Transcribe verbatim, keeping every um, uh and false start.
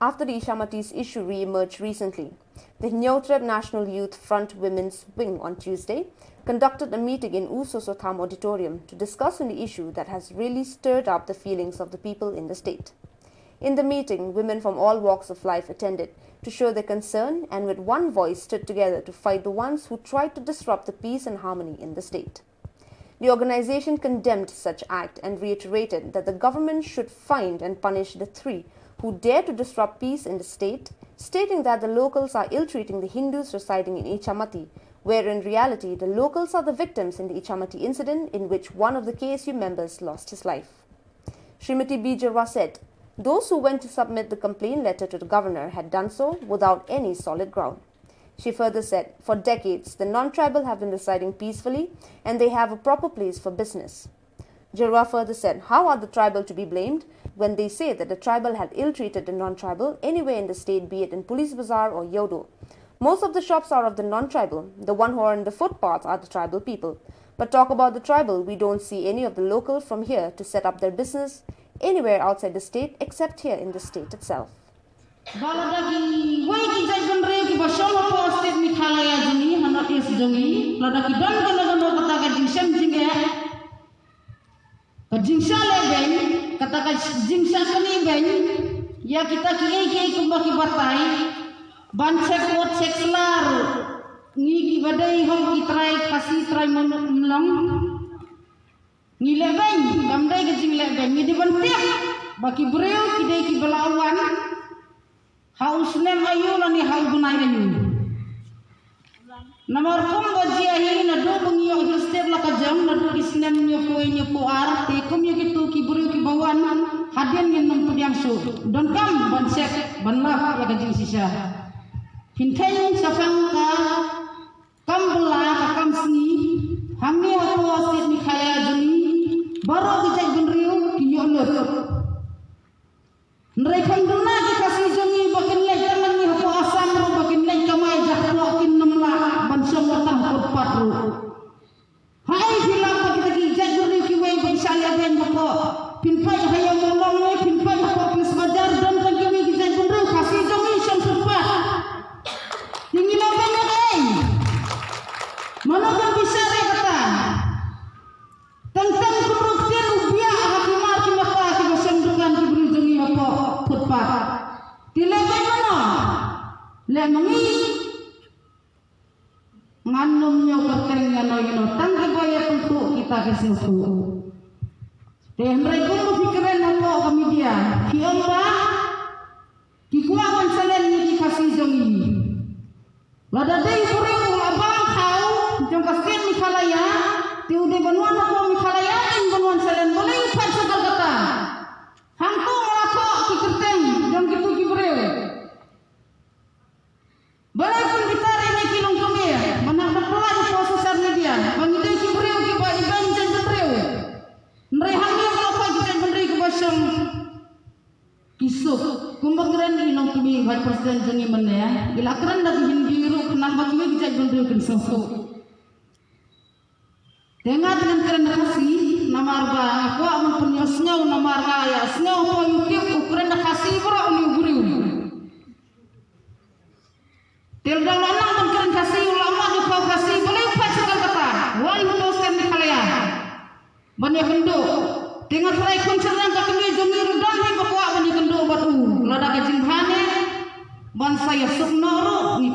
After the Ichamati's issue re-emerged recently, the Hynñiewtrep National Youth Front Women's Wing on Tuesday conducted a meeting in U Soso Tham Auditorium to discuss on the issue that has really stirred up the feelings of the people in the state. In the meeting, women from all walks of life attended to show their concern and with one voice stood together to fight the ones who tried to disrupt the peace and harmony in the state. The organization condemned such act and reiterated that the government should find and punish the three who dare to disrupt peace in the state, stating that the locals are ill-treating the Hindus residing in Ichamati, where in reality the locals are the victims in the Ichamati incident in which one of the K S U members lost his life. Srimati B Jyrwa said those who went to submit the complaint letter to the governor had done so without any solid ground. She further said, for decades, the non-tribal have been residing peacefully and they have a proper place for business. Jyrwa further said, how are the tribal to be blamed when they say that the tribal had ill-treated the non-tribal anywhere in the state, be it in Police Bazar or Yeodu? Most of the shops are of the non-tribal. The one who are in the footpaths are the tribal people. But talk about the tribal, we don't see any of the local from here to set up their business anywhere outside the state except here in the state itself. Ba lada kiwei ki jaitbynriew kiba shong hapoh state Meghalaya jong ngi, ha North East jong ngi, lada ki don kano kano kata ka jingshem jingeh, ka jingshah lehbeiñ, kata ka jingshah knieh beiñ ïa kita kiei kiei kumba ki batai, ban check vote check sla ruh, ngi kiba dei hok ki trai Khasi trai Mawlong, ngi lehbeiñ, kam dei ka jinglehbeiñ, ngi dei ban tip ba ki briew ki dei kiba la wan ha u snem aïu lane ha u bnai aïu. Namar kumba jia hi naduh ba ngi ïoh Hill State la ka jong, naduh ki snem hynñiewphew hynñiewphew ar, te kum ïa kito ki briew kiba wan hadien ngin ym pdiang shuh. Donkam ban check ban lap ïa ka jingshisha. Phin kheiñ shaphang ka kam bylla ka kam sngi, hangne hapoh state Meghalaya jong ngi, baroh ki jaitbynriew ki ïoh lut. Hynrei kham duna ki Khasi jong ngi ba kin leit tang nangne hapoh Assam ruh ba kin leit kamai, jahpoh kin nym lah ban shong wat tang footpath ruh. Haei phi lap ba kita ki jaitbynriew kiwei ba ki shah lehbeiñ hapoh, phin peit ha Ïew Mawlong ne phin peit hapoh Police Bazar, don tang kiwei ki jaitbynriew Khasi jong ngi shong footpath. Te ngi lehbeiñ ïa kaei? Mano ban bishar ïa kata? Teng teng kumno ktien u biah ha ki mar ki mata kiba shong dukan ki briew jong ngi hapoh footpath. Te lehbeiñ mano? Leh ma ngi. Ngan nym ñiew kyrteng ïano ïano, tang kiba ïa pyntuh kita ki sngewthuh. Te hynrei kumba phi kren hapoh ka media, phi ong ba ki kwah ban challenge ïa ki Khasi jong ngi. Lada dei u briew u la bam thaw jong ka state Meghalaya, te u dei ban wan hapoh Meghalaya, dei ban wan challenge, balei u phet sha Kolkata? Hangto nga la thoh ki kyrteng jong kito ki briew. Balei pynbitar ïa ngi ki nongkmie ban hap ban pyllait hapoh social media ba ngi dei ki briew kiba ibeiñ jaitbynriew? Hynrei hangne nga la thoh ki jaitbynriew kiba shong ki suk. Kumba kren i nongkmie Vice President jong ngi mynne, i la kren da ki Hindi ruh khnang ba kiwei ki jaitbynriew kin sngewthuh. Te nga te ngan kren da Khasi namar ba nga kwah ban pynïasngew namar nga ïa sngew hapoh YouTube u kren da Khasi baroh une u briew. Te lada u la nang ban kren Khasi u la mad ïa u Khasi, balei u phet sha Kolkata? Wan hapoh state Meghalaya ban ïakynduh. Te nga tharai khun shynrang ka kmie jong ngi ruh don hi ba kwah ban ïakynduh bad u. Lada ka jingbha ne ban sa ïasuk noh ruh ngi